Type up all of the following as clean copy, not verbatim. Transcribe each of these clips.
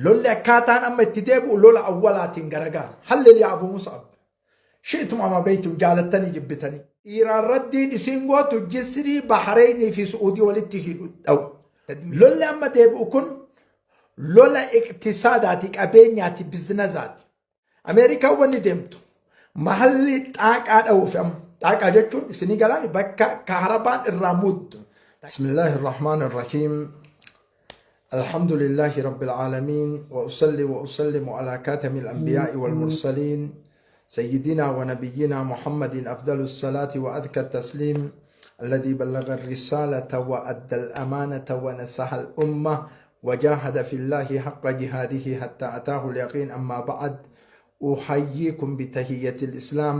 Lolli akkaataan amma itti deebi'u lola awwalaatiin garagara. Hallil yaa Abu Mus'ab. Shi'tum am abaytum jaalattanii jibbitanii. Iiraan raddiin isiin gootu jisrii Bahareynii fi Su'uudii walitti hidhu dha'u. Lolli amma deebi'u kun lola iqtisaadaati, qabeenyaati, biznazaati. Ameerikaan wanni deemtu mahalli xaaqaa dha'uuf amma. Xaaqaa jechuun isinii galaami bakka kaharabaan irraa muddu. Bismillaahi Rahmaan Rahiim. الحمد لله رب العالمين وأصلي وأسلم على كاتم الأنبياء والمرسلين سيدنا ونبينا محمد أفضل الصلاة وأذكى التسليم الذي بلغ الرسالة وأدى الأمانة ونصح الأمة وجاهد في الله حق جهاده حتى أتاه اليقين. أما بعد، أحييكم بتحية الإسلام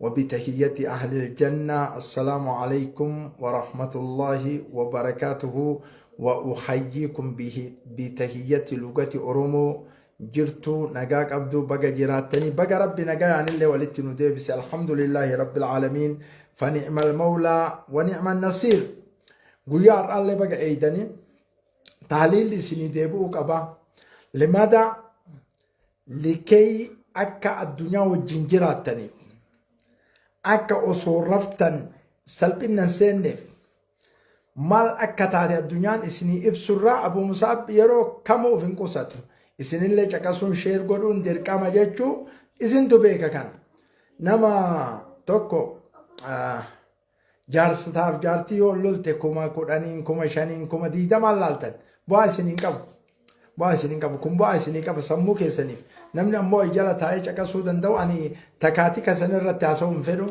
وبتحية أهل الجنة، السلام عليكم ورحمة الله وبركاته، وأحييكم به بتحية لغة أورومو. Jirtu, nagaa qabdu? Baga jiraattanii, baga Rabbi nagaa anillee walitti nu deebise. الحمد لله رب العالمين، فنعم المولى ونعم النصير. Guyyaa har'aallee baga eeydanii tahliilli isinii deebi'uu qaba. لماذا؟ لكي akka addunyaa wajjin jiraattaniif, akka osoo raftan salphina hin seenneef, maal akka taate addunyaan isinii ibsurraa Abu Musaab yeroo kamuu of hin qusatu. Isinillee caqasuun, share godhuun dirqama jechuu isintu beeka. Kana nama tokko jaarsataaf jaartii yoo lolte 10,000n, 5,000n, 20,000n laaltan bu'aa isin hin qabu. Bu'aa isin hin qabu. Kun bu'aa isinii qaba sammuu keessaniif. Namni ammoo jala taa'ee caqasuu danda'u, ani takaatika san irratti haasa'uu hin fedhu.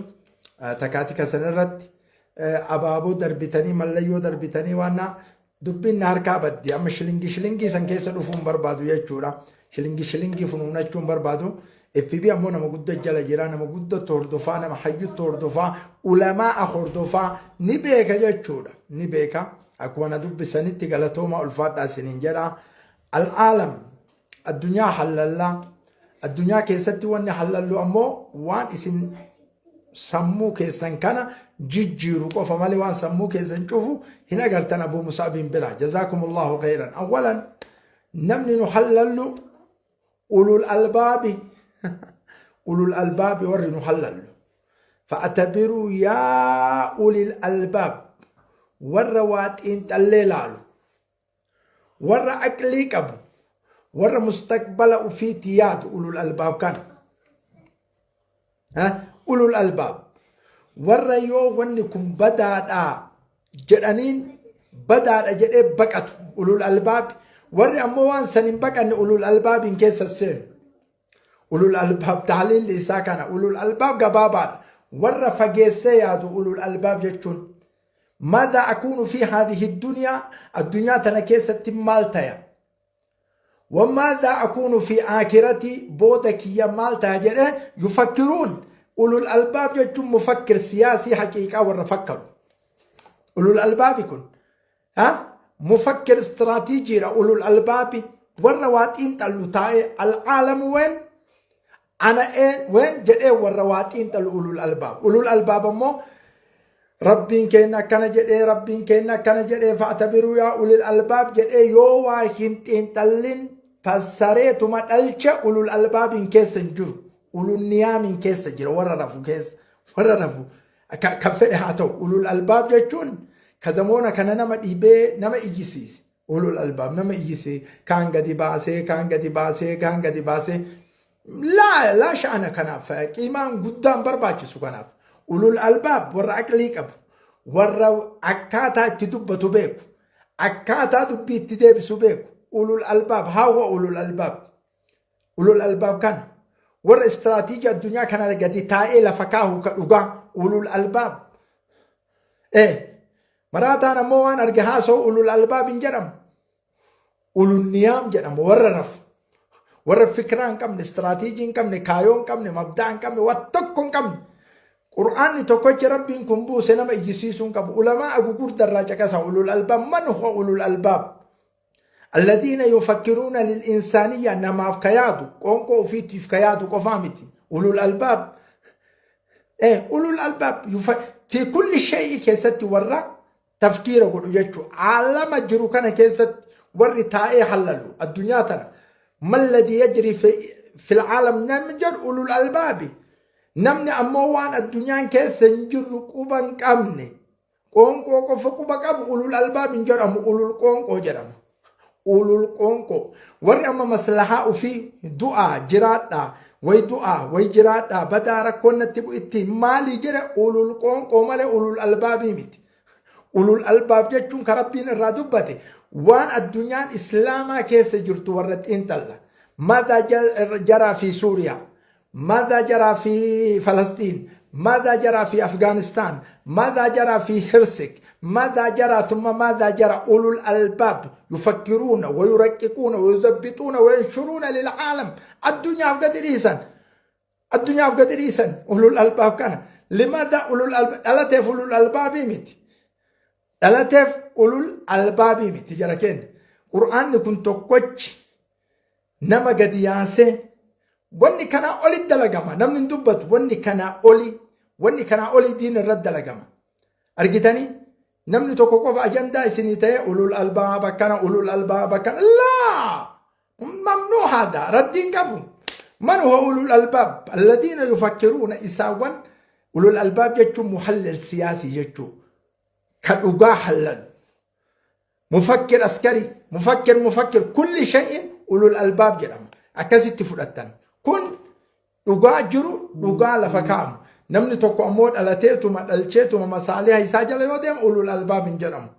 Takaatika san irratti abaaboo darbitanii, mallayyoo darbitanii, waan dubbiin na harkaa baddi. Amma shilingii shilingii san keessa dhufuu hin barbaadu jechuudha. Shilingii shilingii funuunachuu hin barbaadu. FB ammoo nama guddaa jala jira, nama guddatti hordofaa, nama hayyutti hordofaa, ulamaa hordofaa, ni beeka jechuudha. Ni beeka. Akkuma na dubbisanitti galatooma, ulfaadhaa isiniin jedha. العالم addunyaa hallallaa. Addunyaa keessatti wanni hallallu ammoo waan isin sammuu keessan kana jijjiiru qofa malee waan sammuu keessan cufu hin agartan Abu Musaabiin bira. جزاكم الله خيرا. أولا namni nu hallallu أولو الألباب، أولو الألباب warri nu hallallu. فاعتبروا يا أولي الألباب، warra waa xiinxallee laalu, warra aqlii qabu, warra mustaqbala ufiitti yaadu, أولو الألباب kana. أولو الألباب warra yoo wanni kun badaadhaa jedhaniin badaadha jedhee baqatu أولو الألباب. Warri ammoo waan san hin baqanne أولو الألباب hin keessa seenu. أولو الألباب tahliilli isaa kana. أولو الألباب gabaabaadha. Warra fageessee yaadu أولو الألباب jechuun. ماذا أكون في هذه الدنيا، addunyaa tana keessatti maal taya? وماذا أكون في آخرتي، booda kiyya maal taya jedhee يفكرون. أولو الألباب jechuun مفكر سياسي حقيقة warra fakkaru. أولو الألباب kun ها مفكر استراتيجي. أولو الألباب warra waa xiinxallu taa'ee العالم وين، أنا وين jedhee warra waa xiinxallu أولو الألباب. أولو الألباب ammoo Rabbiin keenya akkana jedhee, Rabbiin keenya akkana jedhee, فاعتبروا يا أولي الألباب jedhee yoo waa hin xiinxallin fassareetuma dhalcha أولو الألباب hin keessa hin jiru. أولو النيام hin keessa jira, warra rafu keessa, warra rafu kan fedhe haa ta'u. أولو الألباب jechuun ka zamoona kana nama dhiibee nama iyyisiise. أولو الألباب nama iyyisee, kaan gadi baasee, kaan gadi baasee, kaan gadi baasee, laa laa sha'ana. Kanaaf qiimaan guddaan barbaachisu. Kanaaf أولو الألباب warra aqlii qabu, warra akkaataa itti dubbatu beeku, akkaataa dubbii itti deebisu beeku. أولو الألباب haawwa. أولو الألباب، أولو الألباب kana warra istiraatiijii addunyaa kana gadi taa'ee lafa kaahu ka dhugaa أولو الألباب. Maraataan ammoo waan arge haasa'u أولو الألباب hin jedhamu. أولو النيام jedhamu, warra rafu, warra fikiraa hin qabne, istiraatiijii hin qabne, kaayoo hin qabne, mabdaa hin qabne, waan tokko hin qabne. Qur'aanni tokkochi Rabbiin kun buuse nama iyyisiisuu hin qabu. Ulamaa gugurdarraa caqasa. أولو الألباب، من هو أولو الألباب؟ الذين يفكرون للإنسانية، namaaf kayaadu, qoonqoo ofiitiif kayaadu qofaa miti. أولو الألباب أولو الألباب في كل شيء keessatti warra tafkiira godhu jechuu. Aalama jiru kana keessatti warri taa'ee hallalu addunyaa tana. Malladii yajrii fil caalam namni jedhu ulul albaabi. Namni ammoo waan addunyaan keessa hin jirru quba hin qabne, qoonqoo qofa quba qabu, ulul albaab hin jedhamu, ulul qoonqoo jedhama. Ulul qoonqoo. Warri amma maslahaa ofii du'aa jiraadhaa, way du'aa way jiraadhaa, badaa rakkoon natti bu'itti maalii jedhe, ulul qoonqoo malee ulul albaabii miti. Ulul albaab jechuun kan Rabbiin irraa dubbate waan addunyaan islaamaa keessa jirtu warra xiinxalla. Maadaa jaraa fi Suuriyaa, ماذا جرى في فلسطين، ماذا جرى في أفغانستان، ماذا جرى في هرسك، ماذا جرى ثم ماذا جرى. أولو الألباب يفكرون ويرققون ويضبطون وينشرون للعالم. الدنيا قد الدنيا قد أولو الألباب كان لماذا أولو الألباب؟ dhalateef ulul albaabii miti. Dhalateef ulul albaabii miti. Jara keenya, Qur'aanni kun tokkochi nama gadi yaasee wanni kanaa oli dalagama. Namni hin dubbatu. Wanni kanaa oli diin irratti dalagama. Argitanii, namni tokko qofa ajandaa isinii ta'e, ulul albaab akkana, ulul albaab akkana. Laa, mamnuu hada raddiin qabu. Man huwa ulul albaab? Alladhiina yufakkiruuna. Isaawwan ulul albaab jechuun muhallil siyaasii jechuu, ka dhugaa hallalu, mufakkir askari, mufakkir, mufakkir kulli shay'in ulul albaab jedhama. Akkasitti fudhattan kun dhugaa jiru, dhugaa lafa kaa'amu. Namni tokko ammoo dhalateetuma dhalcheetuma masaaliha isaa jala yoo deemu ulul albaab hin jedhamu.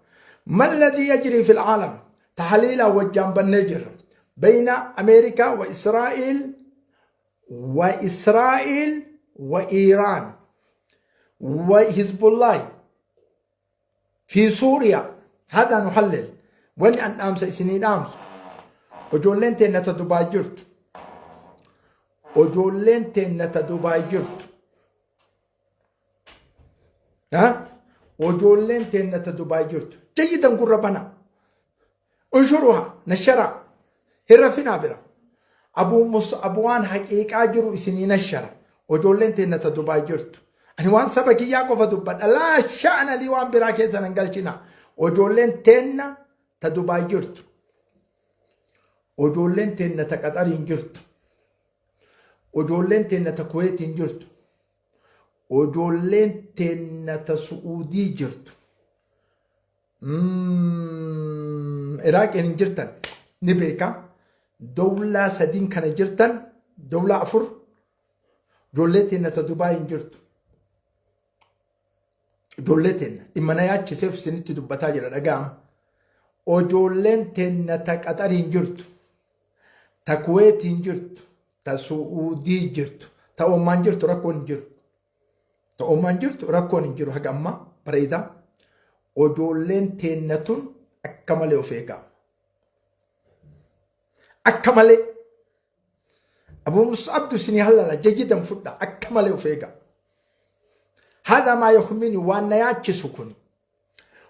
Malladii yajrii fil caalam tahliilaa wajjaan bannee jirra. Bayna Ameerikaa wa Israa'iil wa Israa'iil wa Iiraan wa Hizbullahi fi Suuriyaa, hada nuhallil. Wanni an dhaamsa isinii dhaamsu, ijoolleen teenna ta Dubaay jirtu, ijoolleen teenna ta Dubaay jirtu, ijoolleen teenna ta Dubaay jirtu, jayyidan gurra bana, unshuruha nashara, hin rafinaa bira. Abuu Mus'ab waan haqiiqaa jiru isinii nashara. Ijoolleen teenna ta Dubaay jirtu, ani waan saba kiyyaa qofa dubbadha, laa sha'ana lii, waan biraa keessa nan galchina. Ijoolleen teenna ta Dubaay jirtu, ijoolleen teenna ta Qaxariin jirtu, ijoolleen teenna ta Kuweetiin jirtu, ijoolleen teenna ta Su'uudii jirtu, Iraaqiin hin jirtan ni beeka. Dowlaa sadiin kana jirtan, dowlaa afur, ijoollee teenna ta Dubaay hin jirtu. Ijoollee teenna dhimma na yaachiseef isinitti dubbataa jira, dhaga'ama. Ijoolleen teenna ta Qaxariin jirtu, ta Kuweetiin jirtu, ta Su'uudii jirtu, ta Omaan jirtu rakkoon hin jiru. Ta Omaan jirtu rakkoon hin jiru haga ammaa bareedaa. Ijoolleen teenna tun akka malee of eegaa. Akka malee. Abuu Mus'abdu isinii hallala jajidan fudha, akka malee of eegaa. Haadha maa yahumini, waan na yaachisu kun,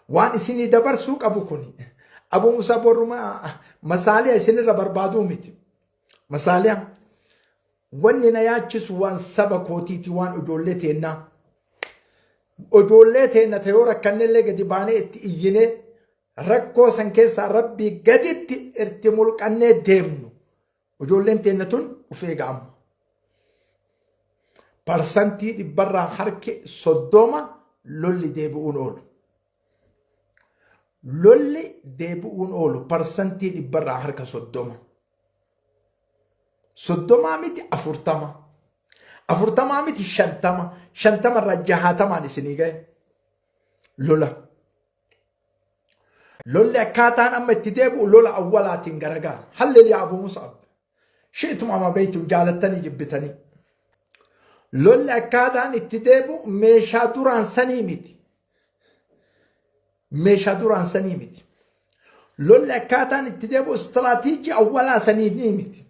waan isinii dabarsuu qabu kun, Abuu Mus'ab warruma masaaliya isinirra barbaaduu miti. Masaaliya wanni na yaachisu waan saba kootiiti, waan ijoollee teennaa. Ijoollee teenna ta yoo rakkannellee gadi baanee itti iyyinee rakkoo san keessaa Rabbii gaditti itti mulqannee deemnu. Ijoolleen teenna tun of eega amma. 30% lolli deebi'uun oolu. Lolli deebi'uun oolu 30%. 30 miti, 40. 40 miti, 50. 50rraa 60n isinii gahe. Lola. Lolli akkaataan amma itti deebi'u lola awwalaatiin garagara. Hallil yaa Abuu Mus'ab. Shi'tum ama beeytum, jaalattanii jibbitanii. Lolli akkaataan itti deebi'u meeshaa duraan sanii miti. Meeshaa duraan sanii miti. Lolli akkaataan itti deebi'u istiraatiijii awwalaa sanii ni miti.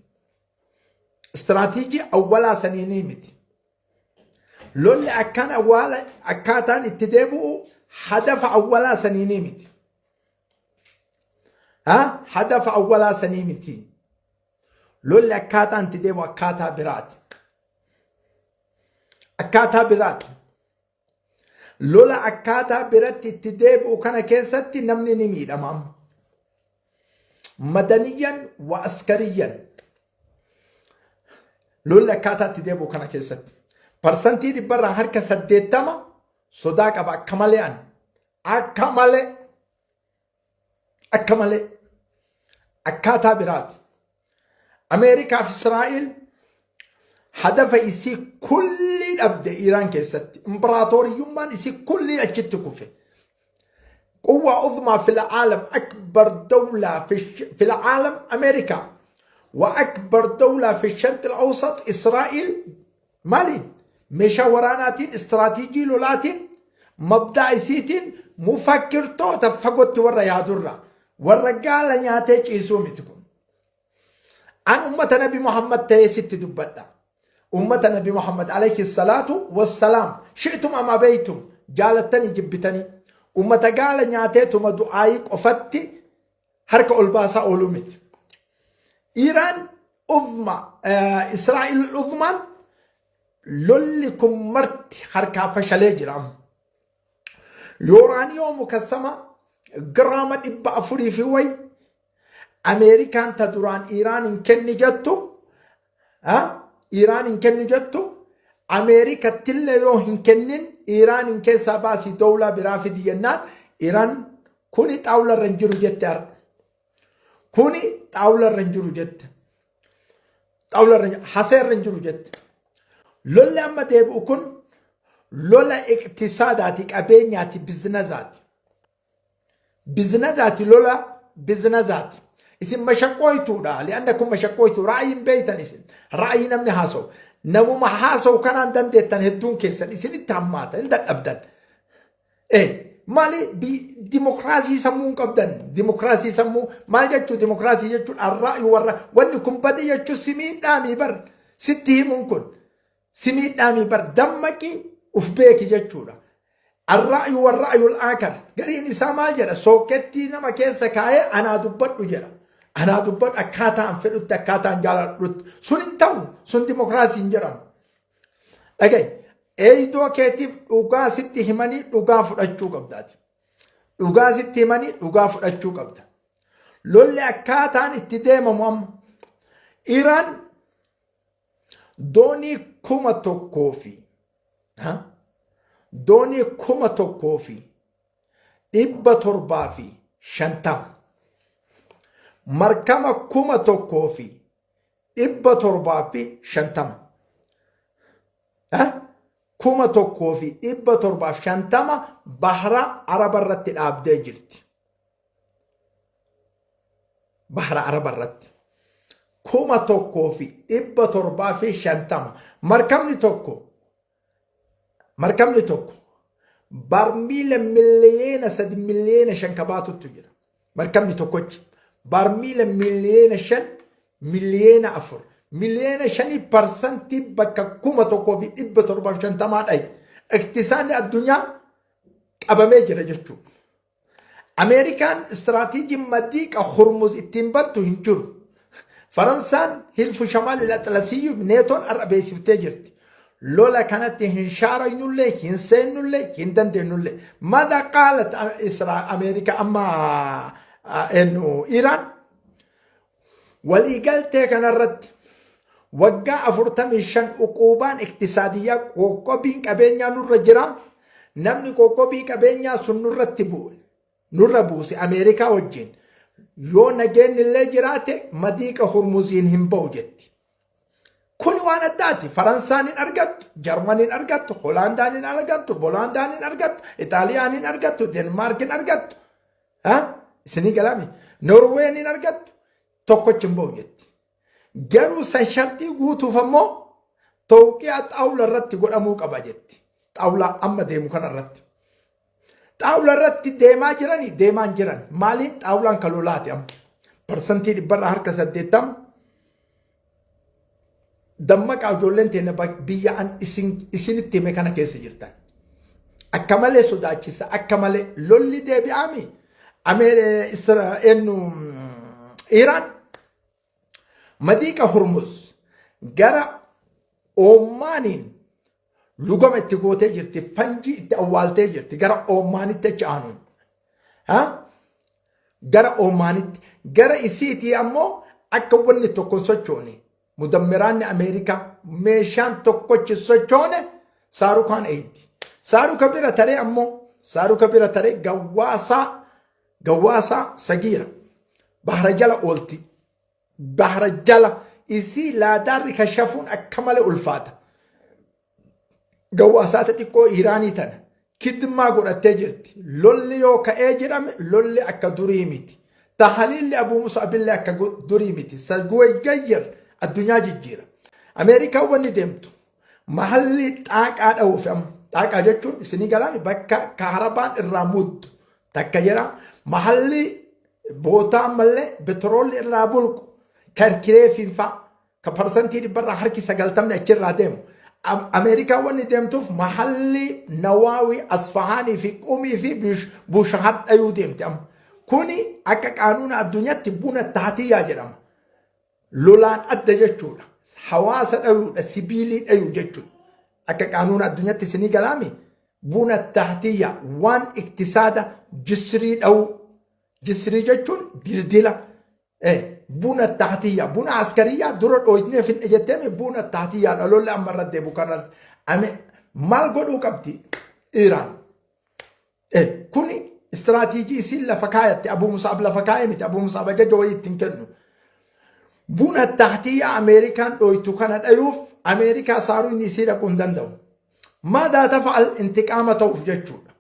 Istiraatiijii awwalaa sanii ni miti. Lolli akkaan awwaala akkaataan itti deebi'u hadafa awwalaa sanii ni miti. Ha? Hadafa awwalaa sanii miti. Lolli akkaataan itti deebi'u akkaataa biraati. Akkaataa biraati. Lola akkaataa biratti itti deebi'u kana keessatti namni ni miidhama amma. Madaniyyan wa askariyyan. Lolli akkaataa itti deebi'u kana keessatti. Parsantii dhibbarraa harka 80 sodaa qaba akka malee an. Akka malee. Akka malee. Akkaataa biraati. Ameerikaa fi Israa'el hadafa isii kullii dhabde Iiraan keessatti. Imparaatoriyyummaan isii kullii achitti kufe. قوة عظمى في العالم، أكبر دولة في العالم أمريكا، وأكبر دولة في الشرق الأوسط إسرائيل. Maaliin? Meeshaa waraanaatiin, istiraatiijii lolaatiin, mabdaa isiitiin, mufakkirtoota fagootti warra yaadurra. Warra gaala nyaatee ciisuu miti kun. An ummata Nabi Muhammad ta'ee sitti dubbadha. Ummata Nabi Muhammad alayhi salaatu wassalaam. Shi'tum am abaytum, jaalattanii jibbitanii. Ummata gaala nyaateetuma du'aayii qofatti harka ol baasaa ooluu miti. Iiraan uzma, Israa'il uzmaan lolli kun marti harkaa fashalee jira amma. Yooraaniyoo mukassama giraama 400 fi wayi Ameerikaan ta duraan Iiraan hin kenni jettu, Iiraan hin kennu jettu, Ameerikattillee yoo hin kennin Iiraan hin keessaa baasii dowlaa biraa fidi jennaan, Iiraan kuni xaawula irra hin jiru jette har'a. Kuni xaawula irra hin jiru jette. Xaawula irra hasee irra hin jiru jette. Lolli amma deebi'u kun lola iqtisaadaati, qabeenyaati, biznazaati. Biznazaati, lola biznazaati. Isin mashaqqooytuudha. Li'annakum mashaqqooytuu. Ra'ayiin beeytan isin. Ra'ayii namni haasa'u. Namuma haasa'u kanaan dandeettan hedduun keessan isinitti hammaata. Hin dadhabdan. Maali dimokiraasii sammuu hin qabdan. Dimokiraasii sammuu maal jechuu? Dimokiraasii jechuun arra'ayu warra wanni kun bade jechuun si miidhaamii bar, sitti himuun kun. Si miidhaamii bar, dammaqi, uf beeki jechuudha. Arra'yu warra'yu al-aakar. Gariin isaa maal jedha? Sookettii nama keessa kaa'ee anaa dubbadhu jedha. Anaa dubbadhu, akkaataa an fedhutti, akkaataa an jaaladhutti. Sun hin ta'u. Sun dimokiraasii hin jedhamu. Dhaga'i. Eeydoo keetiif dhugaa sitti himanii dhugaa fudhachuu qabdaati. Dhugaa sitti himanii dhugaa fudhachuu qabda. Lolli akkaataan itti deemamu amma. Iraan doonii 1000 fi doonii 1750, markama 1750, 1750 bahra Araba irratti dhaabdee jirti. Bahra Araba irratti. 1750. Markabni tokko barmiila miliyoona 3, miliyoona 5 kabaatutu jira. Markabni tokkochi barmiila miliyoona 5, miliyoona 4, miliyoona 5 parsantii bakka 1750 dhayi. Iqtisaanni addunyaa qabamee jira jechuudha. Ameerikaan istiraatiijiin madiiqa Hurmuz ittiin battu hin jiru. Faransaan hilfu shamaal Atlasiyyu Neetoon har'a beeksiftee jirti. Lola kanatti hin shaaraynullee, hin seennullee, hin dandeenyullee. Mada qaalat Ameerikaa amma eenyu Iraan waliigaltee kanarratti waggaa 45 uquubaan iqtisaadiyyaa, qoqqobiin qabeenyaa nurra jira. Namni qoqqobii qabeenyaa sun nurratti bu'e, nurra buuse, Ameerikaa wajjin yoo nageenyi illee jiraate madiiqa Hurmuziin hin ba'u jetti. Kuni waan addaati. Faransaan hin argattu, Jarman hin argattu, Hoolaandaan hin argattu, Boolaandaan hin argattu, Itaaliyaan hin argattu, Denmaark hin argattu. Isinii galaami. Norween hin argattu, tokkochi hin ba'u jetti. Garuu san sharxii guutuuf ammoo tawqiyaa xaawula irratti godhamuu qaba jetti. Xaawulaa amma deemu kana irratti. Xaawula irratti deemaa jiranii deemaa hin jiran. Maaliin xaawulaan kan lolaati amma? Parsantii dhibbarraa harka 80 dammaqaa, ijoolleen teenya biyya an isinitti hime kana keessa jirtan. Akka malee sodaachisa, akka malee lolli deebi'aami. Eenyu Iraan madiiqa Hurmuz gara Oomaaniin lugama itti gootee jirti, fanjii itti awwaaltee jirti gara Oomaanitti achi aanuun. Gara Oomaanitti gara isiitii ammoo akka wanni tokko hin sochoone. Mudammiraanni Ameerikaa meeshaan tokkochi sochoone saarukaan eeydi. Saaruka bira taree ammoo saaruka bira taree gawwaasaa gawwaasaa sagiira bahara jala oolti. Bahara jala isii laadaarri kashafuun akka malee ulfaata. Gawwaasaa xixiqqoo Iiraanii tana kidmaa godhattee jirti. Lolli yoo ka'ee jedhame lolli akka durii miti. Tahaliilli Abuu Musaabillee akka durii miti. Saguwayyayyar addunyaa jijjiira. Ameerikaan wanni deemtu mahalli xaaqaa dha'uuf amma. Xaaqaa jechuun isinii galaami bakka kaharabaan irraa muddu takka jedha. Mahalli bootaa ammallee petroolli irraa bulqu karkiree fiinfaa ka parsantii dhibbarraa harki sagaltamni achirraa deemu. Ameerikaan wanni deemtuuf mahalli Nawaawii, Asfahaanii fi Qumii fi Bushahar dhayuu deemti amma. Kuni akka qaanuuna addunyaatti buna taatiyyaa jedhama. Lolaan adda jechuudha. Hawaasa dhayuudha, sibiilii dhayuu jechuudha. Akka qaanuuna addunyaatti isinii galaami buna taatiyyaa waan iktisaada jisrii dhayuu. Jisrii jechuun dildila. Buna taatiyyaa buna askariyyaa dura dhooytnee finne jetteemi buna taatiyyaadha lolli amma irra deebu kanarratti. Ame maal godhuu qabdi Iraan? Kuni istiraatiijii isiin lafa kaayatte Abuu Musaab lafa kaayee miti Abuu Musaab ajaja wayii ittiin kennu. Buna taatiyyaa Ameerikaan dhooytu kana dhayuuf Ameerikaa saaruu inni isii dhaquu hin danda'u. Maadaa tafa'al intiqaama ta'uuf jechuudha.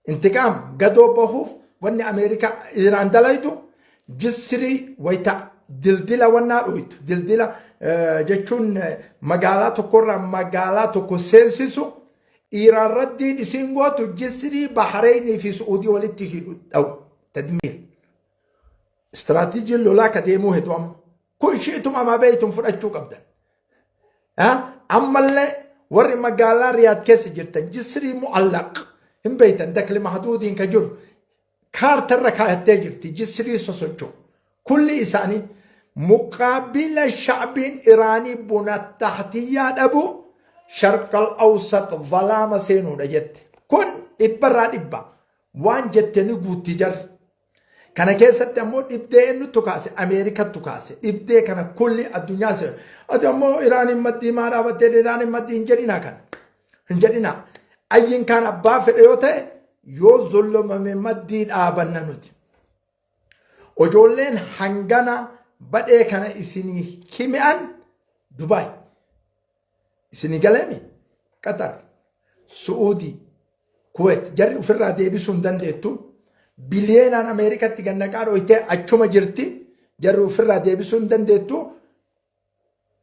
Intiqaam gadoo bahuuf wanni Ameerikaa Iraan dalaytu jisrii wayita dildila wannaa dhoytu dildila jechuun magaalaa tokkorraa magaalaa tokko seensisu Iraan raddiin isiin gootu jisrii Bahareenii fi Su'uudii walitti hidhu dha'u tadmiir. Istiraatiijiin lolaa ka deemuu hedu amma. Kun shi'tum amaa beeytum fudhachuu qabdan. Ammallee warri magaalaa Riyaad keessa jirtan jisrii mu'allaq hin beeytan dakli mahduudiin ka jiru kaartarra kaayattee jirti jisrii sosocho'u. Kulli isaanii muqaabila sha'biin Iraanii buna tahtiyyaa dhabu sharqal awsat zalaama seenuudha jette. Kun dhibbarraa dhibba waan jette ni guutti jarri. Kana keessatti ammoo dhibdee eenyutu kaase? Ameerikattu kaase. Dhibdee kana kulli addunyaa seenu. Ati ammoo Iraaniin maddii maa dhaabattee Iraaniin maddii hin jedhinaa kana. Hin jedhinaa. Ayyiin kaan abbaa fedhe yoo ta'e yoo zollomame maddii dhaabanna nuti. Ijoolleen hangana badhee kana isinii himi'an Dubaay. Isinii galeemi? Qatar, Su'uudii, Kuweet jarri ofirraa deebisuu hin dandeettu. Biliyeenaan Ameerikatti gannaqaa dhoytee achuma jirti. Jarri ofirraa deebisuu hin dandeettu.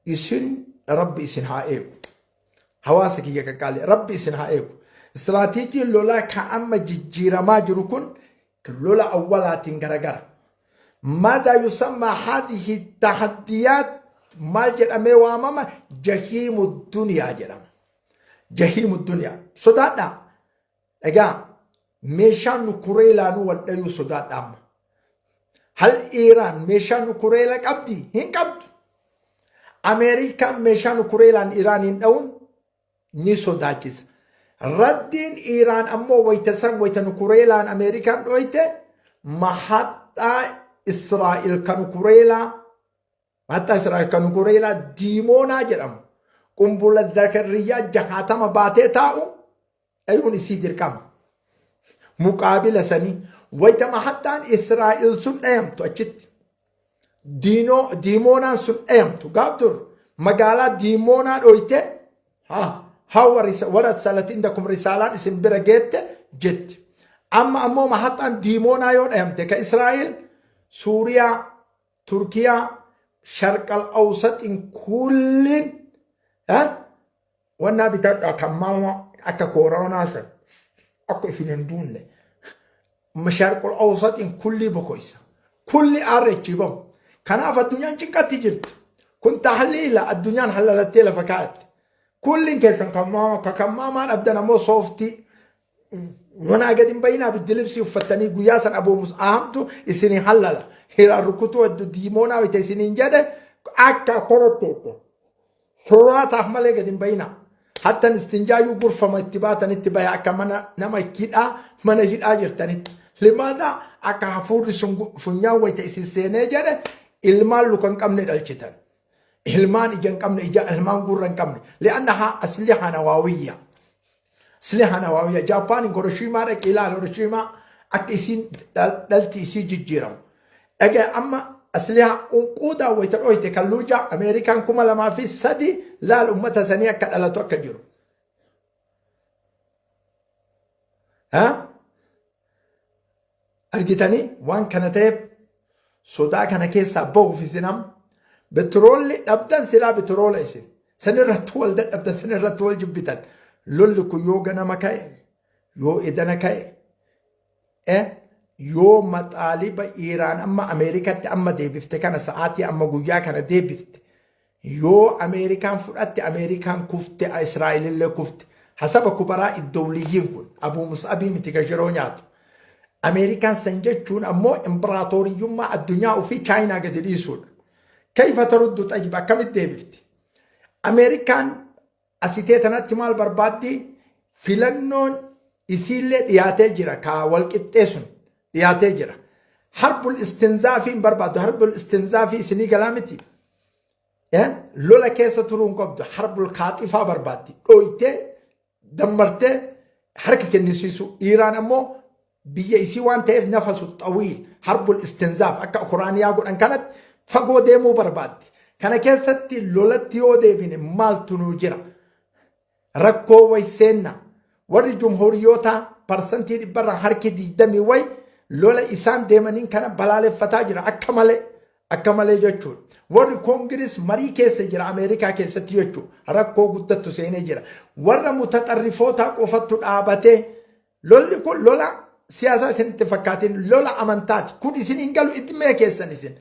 Isin Rabbi isin haa eegu. Hawaasa kiyya qaqqaalee Rabbi isin haa eegu. Istiraatiijiin lolaa ka amma jijjiiramaa jiru kun lola awwalaatiin garagara. Maadaa yusammaa haadhihi tahaddiyaat maal jedhamee waamama? Jahiimu duniyaa jedhama. Jahiimu duniyaa. Sodaadhaa. Egaa meeshaan nukureelaanuu wal dhayuu sodaadha amma. Hal Iiraan meeshaa nukureela qabdi? Hin qabdu. Ameerikaan meeshaa nukureelaan Iiraaniin dha'uun ni sodaachisa. Raddiin Iiraan ammoo wayita san wayita nukureelaan Ameerikaan dhoyte mahaxxaa Israa'el ka nukureelaa mahaxxaa Israa'el ka nukureelaa Diimoonaa jedhamu qumbula Zakariyaa jahaatama baatee taa'u dhayuun isii dirqama. Muqaabila sanii wayita mahaxxaan Israa'el sun dhayamtu achitti Diinoo, Diimoonaan sun dhayamtu gaaf dur magaalaa Diimoonaa dhoyte ha hawa warra salati indakum risaalaan isin bira geette jetti. Amma ammoo mahaxaan Diimoonaa yoo dhayamte ka Israa'el Suuriyaa, Turkiyaa, Sharqal Awsaxiin kulliin wannaa bitadhaa kan maama akka kooraanaa san akka isin hin duunne mashaarqul awsaxiin kullii bokoysa kulli aarra ichi bahu kanaaf addunyaan cinqatti jirti kun tahliila addunyaan halalattee lafa kaa'atte kulliin keessan kan maama ka kan maamaa dhabdan ammoo sooftii manaa gadi hin bayinaa biddi libsii uffattanii guyyaa san aboomus ahamtu isinii hallala hiraan rukutuu hedduu diimoonaa wayita isiniin jedhe akka akkanatti Soraataaf malee gadi hin bayinaa. Hattan istinjaayyuu gurfama itti baatanitti baya akka mana nama hidhaa mana hidhaa jirtanitti. Limaadaa akka hafuurri sun funyaan wayita isin seenee jedhe ilmaan luka hin qabne dhalchitan. Ilmaan ija hin qabne, ija ilmaan gurra hin qabne. Li'annahaa asliha nawaawiyya. Asliha nawaawiyya. Jaappaan Hiroshiimaa dhaqi ilaali. Hiroshiimaa akka isiin dhalti isii jijjiiramu. Dhagaya amma asliha unquudaa wayita dhoyte kalluujaa Ameerikaan 2003 laal ummata sanii akka dhalatu akka jiru. Ha? Argitanii waan kana ta'eef sodaa kana keessaa bahuuf isin amma betiroolli dhabdan silaa betiroola isin sanirratti wal dadhabdan sanirratti wal jibbitan lolli kun yoo ganama ka'e yoo edana ka'e eh, yoo maxaaliba Iiraan amma Ameerikatti amma deebifte kana sa'aatii amma guyyaa kana deebifte Yoo Ameerikaan fudhatte Ameerikaan kufte Israa'elillee kufte. Hasaba kubaraa iddowliyyiin kun Abuu Mus'abii miti ka shiroo nyaatu. Ameerikaan san jechuun ammoo imbiraatooriyyummaa addunyaa ofii Chaayinaa gadi dhiisuudha. Kayfa taruddu xayyib akkamitti deebifti? Ameerikaan asitee tanatti maal barbaaddi? Filannoon isiillee dhiyaatee jira ka walqixxee sun dhiyaatee jira. Harbul istinzaafii hin barbaaddu. Harbul istinzaafii isinii galaa miti. Lola keessa turuu hin qabdu. Harbul kaaxifaa barbaaddi. Dhooytee dammartee harka kennisiisu. Iiraan ammoo biyya isii waan ta'eef nafasu xawiil harbul istinzaaf akka Ukuraaniyaa godhan kanatti fagoo deemuu barbaaddi. Kana keessatti lolatti yoo deebine maaltu nuu jira? Rakkoo way seenna. Warri jumhuuriyootaa parsantii dhibbarraa harki digdamii way lola isaan deemaniin kana balaaleffataa jira akka malee. Akka malee jechuudha. Warri koongiris marii keessa jira Ameerikaa keessatti jechuudha. Rakkoo guddattu seenee jira. Warra mutaxarrifootaa qofattu dhaabatee Lolli kun lola siyaasaa isinitti fakkaatin lola amantaati. Kun isin hin galu idmee keessan isin.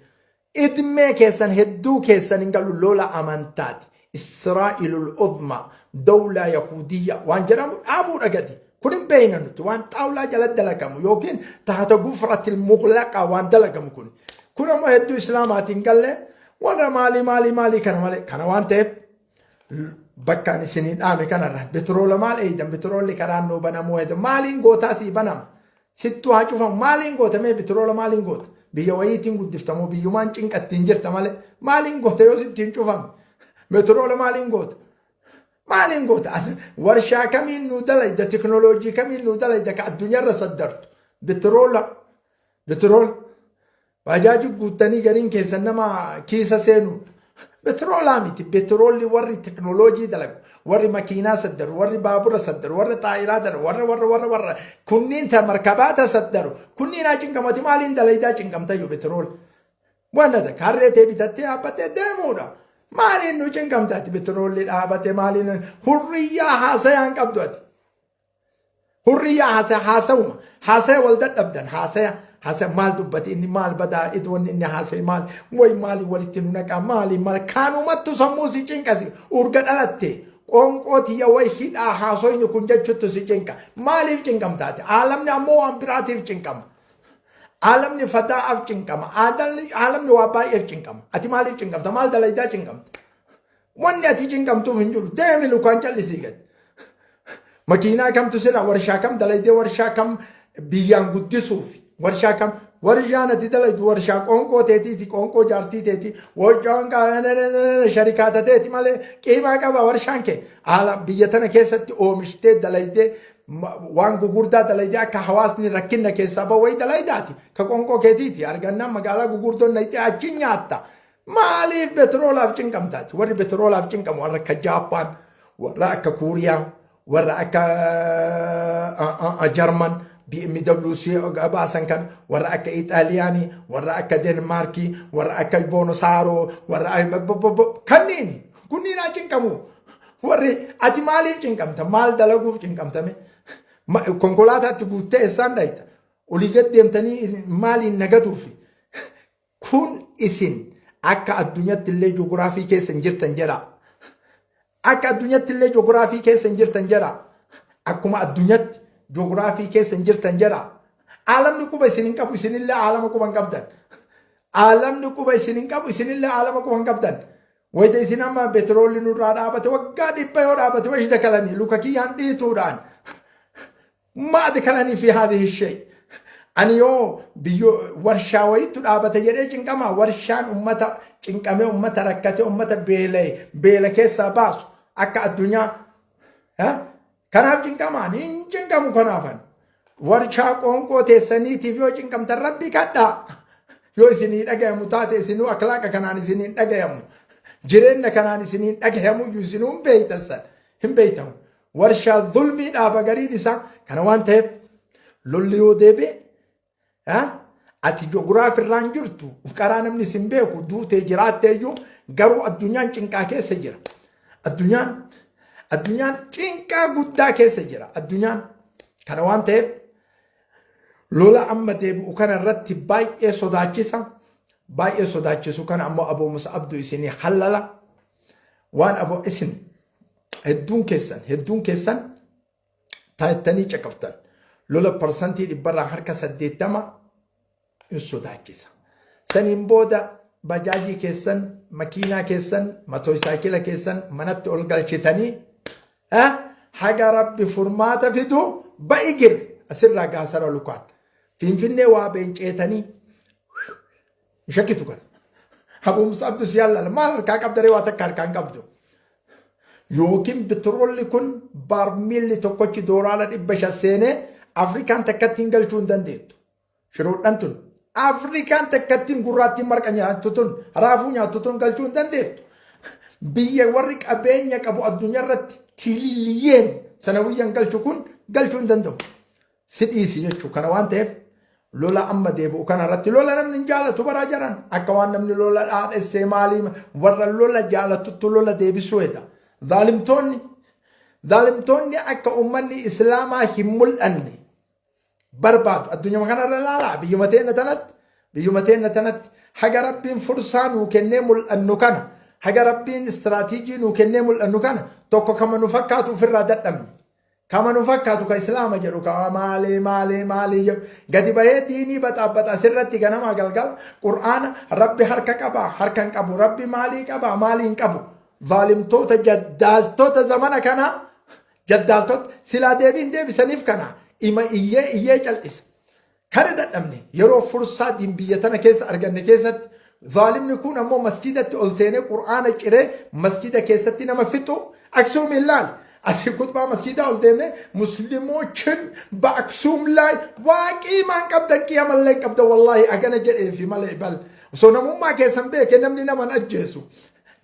Idmee keessan hedduu keessan hin galu lola amantaati. Israa'ilul Uzma dawlaa Yahuudiyya waan jedhamu dhaabuudha gadi. Kun hin beekna nuti waan xaawlaa jala dalagamu yookiin tahata gufratil muqlaqa waan dalagamu kun. Kun ammoo hedduu Islaamaatiin galle warra maalii maalii maalii kana malee kana waan ta'eef bakka ani isinii dhaame kanarra betiroola maal eeydan betiroolli karaan nuu banamuu hedu maaliin gootaa sii banama sittuu haa cufamu maaliin goota mee betiroola maaliin goota biyya wayiitiin guddiftamoo biyyumaan cinqattiin jirta malee maaliin goota yoo sittiin cufame betiroola maaliin goota maaliin goota warshaa kamiin nuu dalayda teknooloojii kamiin nuu dalayda ka addunyaarra saddartu betiroola betiroola Baajaaji guuttanii gariin keessan nama kiisa seenuudha. Betroolaa miti. Betroolli warri teknooloojii dalagu, warri makiinaa saddaru, warri baabura saddaru, warri xaayiraa dalagu, warra warra warra warra kunniin ta markabaata saddaru, kunniin haa cinqamati maaliin dalaydaa cinqamtayyu betroola. Waan takka harree tee bitattee dhaabbattee deemuudha. Maaliin nu cinqamta ati betroolli dhaabate maaliin hurriyyaa haasayaan qabdu ati. Hurriyyaa haasaya haasawuma haasaya wal dadhabdan haasaya haasaya maal dubbate inni maal badaa it wanni inni haasaye maal way maali walitti nu naqaa maali maal kaanumattu sammuu si cinqasi urga dhalatte qoonqoo tiyya way hidhaa haasoyni kun jechuttu si cinqa maaliif cinqamtaati aalamni ammoo waan biraatiif cinqama aalamni fadaa'aaf cinqama aalamni waa baay'eef cinqama ati maaliif cinqamta maal dalaydaa cinqamta Wanni ati cinqamtuuf hin jiru. Deemi lukaan callisii gad. Makiinaa kamtu sirra warshaa kam dalaydee warshaa kam biyyaan guddisuuf warshaa kam warshaan ati dalaydu warshaa qoonqoo teetiiti qoonqoo jaartii teeti warshaan sharikaata teeti malee qiimaa qaba warshaan kee haala biyya tana keessatti oomishtee dalaydee waan gugurdaa dalaydee akka hawaasni rakkinna keessaa bahu wayi dalaydaati ka qoonqoo keetiiti argannaan magaalaa gugurdoon nayxee achi nyaatta Maaliif betroolaaf cinqamtaati? Warri betroolaaf cinqamu warra akka Jaappaan, warra akka Kuuriyaa, warra akka Jarman, BMW baasan kana, warra akka Ixaaliyaanii, warra akka Denmaarkii, warra akka Boonosaaroo, warra kanneen kunniin haa cinqamu. Warri ati maaliif cinqamta? Maal dalaguuf cinqamtame? Konkolaataatti guuttee eessaan dhayita? Olii gad deemtanii maaliin nagaduufi? Kun isin akka addunyatti illee joogiraafii keessa hin jirtan jedha. Akka addunyatti illee joogiraafii keessa hin jirtan jedha. Akkuma addunyatti joogiraafii keessa hin jirtan jedha. Aalamni quba isin hin qabu isinillee aalama quba hin qabdan. Aalamni quba isin hin qabu isinillee aalama quba hin qabdan. Wayita isin amma petroolli nurraa dhaabate waggaa 100 yoo dhaabate wayita kalanii luka kiyyaan dhiituudhaan. Maadi kalanii fi haadhi shay. Ani yoo biyyo warshaa wayiitu dhaabate jedhee cinqama warshaan ummata cinqamee ummata rakkate ummata beela'e beela keessaa baasu akka addunyaa kanaaf cinqama ani hin cinqamu kanaafan. Warshaa qoonqoo teessaniitiif yoo cinqamtan rabbi kadhaa. Yoo isinii dhagayamu taate isinuu aklaaqa kanaan isinii hin dhagayamu. Jireenya kanaan isinii hin dhagayamu iyyuu isinuu hin beeytan san. Hin beeytamu. Warshaa zulmii dhaaba gariin isaa kana waan ta'eef lolli yoo deebi'e ati joogiraafii irraan jirtu karaa namni sin beeku duutee jiraattee iyyuu garuu addunyaan cinqaa keessa jira. Addunyaan addunyaan cinqaa guddaa keessa jira addunyaan kana waan ta'eef lola amma deebi'u kana irratti baay'ee sodaachisa. Baay'ee sodaachisu kana ammoo Aboo Mus'abdu isinii hallala. Waan aboo isin hedduun keessan hedduun keessan taattanii caqaftan lola parsantii dhibbarraa harka 80 hin sodaachisa. Saniin booda bajaajii keessan, makiinaa keessan, matooysaakila keessan manatti ol galchitanii haga rabbi furmaata fidu ba'i gir asirraa gaasara lukaan. Finfinnee waa beenceetanii hin shakkitu kana. Abuu Mus'abdu si yallala maal harkaa qabdaree waa takka harkaa hin qabdu. Yookiin bitroolli kun baarmiilli tokkochi doolaara 500 seenee Afrikaan takkatti hin galchuu hin dandeettu. Shiroodhaan tun Afrikaan takkattiin gurraattiin marqa nyaattu tun raafuu nyaattu tun galchuu hin dandeettu. Biyya warri qabeenya qabu addunyaa irratti tiliiliyeen sana guyyaan galchu kun galchuu hin danda'u. Si dhiisi jechuu kana waan ta'eef lola amma deebi'u kana irratti lola namni hin jaalatu baraa jaran akka waan namni lola dhaadhessee maalii warra lola jaalatuttu lola deebisuu heda. Zaalimtoonni zaalimtoonni akka uummanni islaamaa hin mul'anne barbaadu. Addunyama kanarra ilaalaa biyyuma teenna tanatti biyyuma teenna tanatti haga rabbiin fursaa nuu kennee mul'annu kana haga rabbiin istiraatiijii nuu kennee mul'annu kana tokko kama nu fakkaatu ofirraa dadhabne. Kama nu fakkaatu ka islaama jedhu ka maalii maalii maalii jedhu gadi bahee diinii baxaabaxa asirratti ganamaa galgala qur'aana rabbi harka qaba harka hin qabu rabbi maalii qaba maalii hin qabu zaalimtoota jaddaaltota zamana kanaa Jaddaaltota silaa deebiin deebisaniif kana ima iyyee iyyee cal'isa. Kana dadhabne yeroo fursaa diin biyya tana keessa arganne keessatti zaalimni kun ammoo masjidatti ol seenee qur'aana ciree masjida keessatti nama fixu Aksuum ilaali. Asii kutbaa masjidaa ol deemnee muslimooችን በአክሱም ላይ waaqii maan qabdan qiyamallee hin qabdan wallaahi agana jedheefi malee bal osoo namummaa keessan beeke namni nama hin ajjeesu.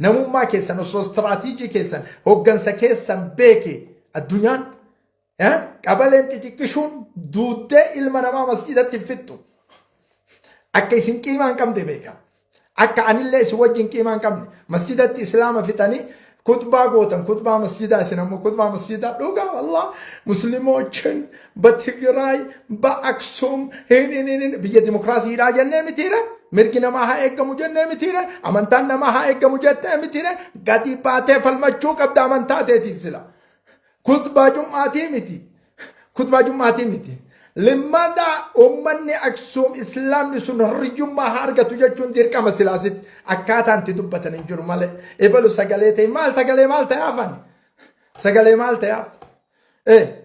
Namummaa keessan osoo istiraatiijii keessan hoggansa keessan beeke addunyaan qabaleen xixiqqishuun duuddee ilma namaa masjiidatti hin fixxu. Akka isin qiimaa hin qabne beeka. Akka anillee isin wajjin qiimaa hin qabne masjidatti islaama fixanii kutbaa gootan kutbaa masjidaa isin ammoo kutbaa masjidaa dhugaa wallah muslimooችን በትግራይ በአክሱም hin biyya dimokiraasiidhaa jennee mitiire mirgi namaa haa eeggamu jennee mitiire amantaan namaa haa eeggamu jettee mitiire gadi baatee falmachuu qabda amantaa teetiif sila kutbaa jum'aatii miti kutbaa jum'aatii miti limmada ummanni Aksuum islaamni sun horiyyummaa haa argatu jechuun dirqama silaasitti akkaataan itti dubbatan hin jiru malee ebalu sagalee ta'e maal sagalee maal ta'e hafan sagalee maal ta'e hafan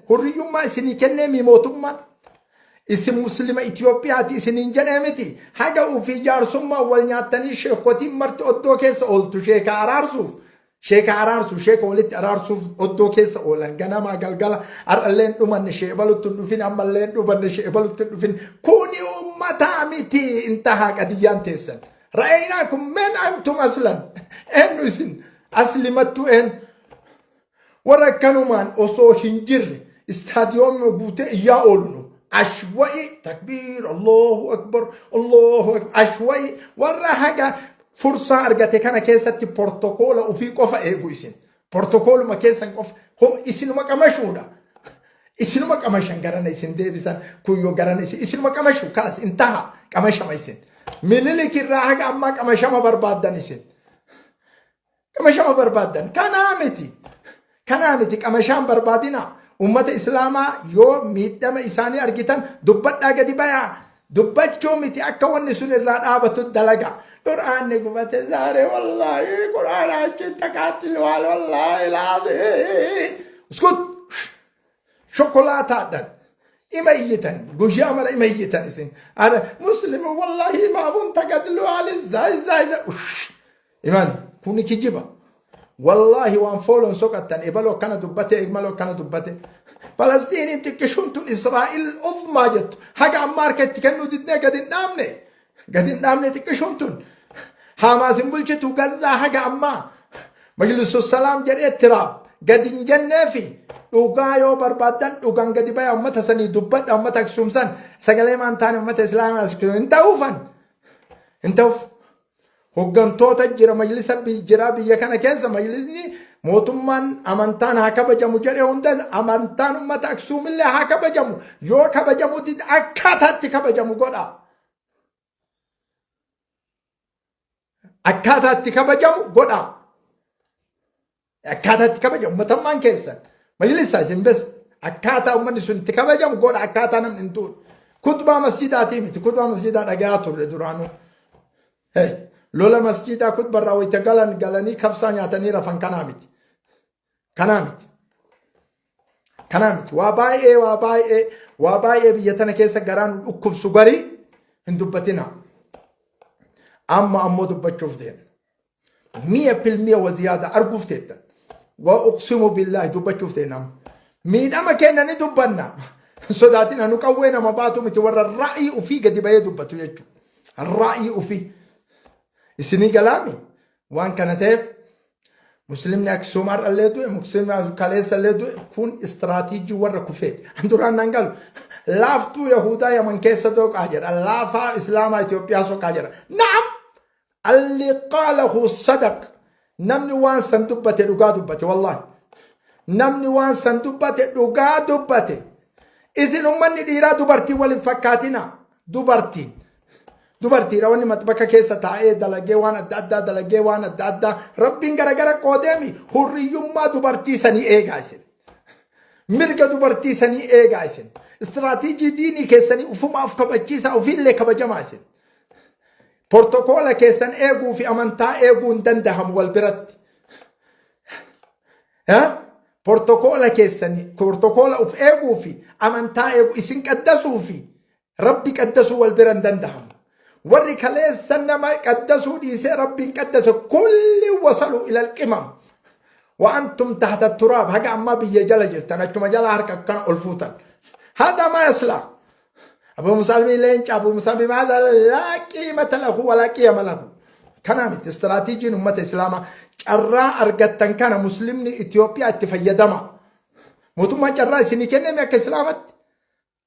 Hurriyyummaa isinii kennee mi mootummaan? Isin muslima Itoophiyaati isiniin jedhee miti. Haga ofii jaarsummaa wal nyaattanii sheekotiin marti oddoo keessa ooltu sheeka araarsuuf. Sheeka araarsuuf sheeka walitti araarsuuf oddoo keessa oolan ganamaa galgala har'allee hin dhumanne sheebalutti hin dhufin ammallee hin dhumanne sheebalutti hin dhufin. Kuni uummataa miti intahaa qadiyyaan teessan. Ra'eynaa kun men antum aslan eenyu isin aslimattuu eenyu. Warra akkanumaan osoo hin jirre istaadiyoomii guutee iyyaa oolu nu. Ashwa'i takbiir Allahu akbar Allahu akbar ashwa'i warra haga fursaa argate kana keessatti portokoola ofii qofa eegu isin. Portokooluma keessan qofa hom isinuma qamashuudha. Isinuma qamashan garana isin deebisan kuyyoo garana isin isinuma qamashu kalas intaha qamashama isin. Mililik irraa haga ammaa qamashama barbaaddan isin. Qamashama barbaaddan. Kanaa miti. Kanaa miti qamashaan barbaadina. Ummata Islaamaa yoo miidhama isaanii argitan dubbadhaa gadi bayaa. Dubbachuu miti akka wanni sun irraa dhaabatu dalaga. Qur'aanni gubate zaare wallaahi qur'aana achiin taqaaxilwaal wallaahi laazii. Uskut. Shokolaataadhaan. Ima iyyitan guyyaa mara ima iyyitan isin. Ara muslima wallahi imaamuun tagadluwaal izaa izaa izaa. Ush. Imaani kuni kijiba. Wallaahi waan fooloon soqattan ebaloo akkana dubbate ebaloo akkana dubbate. Falastiiniin xiqqishuun tun Israa'il uzmaa jettu haga ammaa harka itti kennuu didnee gadi hin dhaabne. Gadi hin dhaabne xiqqishuun tun. Haamaas hin bulchitu Gazzaa haga ammaa. Majlisu salaam jedhee tiraab gadi hin jenneefi dhugaa yoo barbaaddan dhugaan gadi baya ummata sanii dubbadha ummata Aksuum san sagalee maan taane ummata Islaamaa hin ta'uufan hin ta'uuf. Hoggantoota jira majlisa jira biyya kana keessa majlisni mootummaan amantaan haa kabajamu jedhe hunda amantaan ummata Aksuumillee haa kabajamu yoo kabajamu dide akkaataatti kabajamu godha. Akkaataatti kabajamu godha. Akkaataa itti kabajamu uummatammaan keessan majlisaa isin bes akkaataa uummanni sun itti kabajamu godha akkaataa namni hin tuune. Kutbaa masjidaatii miti kutbaa masjidaa dhagayaa turre duraanuu. Hey, lola masjidaa kutbarraa wayita galan galanii kabsaa nyaatanii rafan kanaa miti. Kanaa miti. Kanaa miti. Waa baay'ee waa baay'ee waa baay'ee biyya tana keessa garaa nu dhukkubsu garii hin dubbatina. Amma ammoo dubbachuuf deemna. Mi'a pilmiya wa ziyaada arguuf teettan. Wa uqsimu billaahi dubbachuuf teenna amma. Miidhama keenya ni dubbanna. Sodaatina nu qawwee nama baatu miti warra ra'ii ufii gadi bahee dubbatu jechuudha. Ra'ii ufii. Isinii galaami waan kana ta'eef muslimni Aksuum har'allee du'e muslimni kaleessallee du'e kun istiraatiijii warra kufeeti. Duraan nan galu laaftuu Yahudaa Yaman keessa dooqaa jedha laafaa Islaamaa Itoophiyaa soqaa jedha. Na'am Alli qaalahu sadaq. Namni waan san dubbate dhugaa dubbate wallahi. Namni waan san dubbate dhugaa dubbate. Isin ummanni dhiiraa dubartii wal hin fakkaatina. Dubartiin. Dubartiidha wanni maxbaka keessa taa'ee dalagee waan adda addaa dalagee waan adda addaa rabbiin garagara qoodeemi hurriyyummaa dubartii sanii eegaa isin. Mirga dubartii sanii eegaa isin. Istiraatiijii diinii keessanii ufumaaf kabachiisaa ofiillee kabajamaa isin. Portokoola keessan eeguu fi amantaa eeguu hin dandahamu wal biratti. Portokoola keessan portokoola of eeguu fi amantaa eeguu isin qaddasuu fi rabbi qaddasuu wal bira hin dandahamu. Warri kaleessa nama qaddasuu dhiisee rabbiin qaddase kulli wasalu ilal qimam. Wa antum tahta turaab haga ammaa biyya jala jirtan achuma jala harka akkana ol fuutan. Hada maa yaslaa. Abu Musaabii leenca Abu Musaabii maadha laa qiimata lahu walaa qiyama lahu. Kanaa miti istiraatiijiin uummata Islaamaa carraa argattan kana muslimni Itoophiyaa itti fayyadama. Mootummaan carraa isinii kenname akka Islaamatti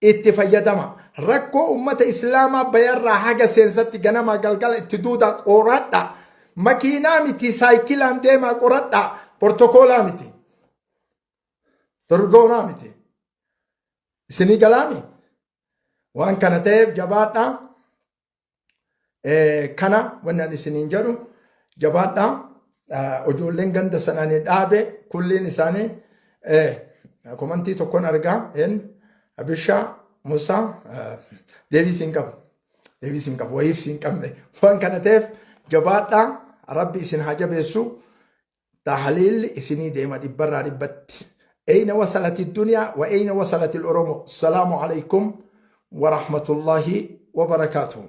itti fayyadama. Rakkoo uummata Islaamaa bayarraa haga seensatti ganamaa galgala itti duudaa qoradha. Makiinaa miti saayikilaan deemaa qoradha. Portokoolaa miti. Dorgoonaa miti. Isinii galaami? Waan kana ta'eef jabaadhaa. Kana wanni ani isiniin jedhu jabaadhaa. Ijoolleen ganda sanaan dhaabe kulliin isaanii komantii tokkoon argaa Abishaa Musaa deebii siin qabu. Deebii siin qabu. Wayiif siin qabne. Waan kana ta'eef jabaadhaa. Rabbi isin haa jabeessu. Tahliilli isinii deema dhibbarraa dhibbatti. Eyna wasalati duniyaa wa eyna wasalati oromoo. Salaamu alaikum wa rahmatullahi wa barakaatuhu.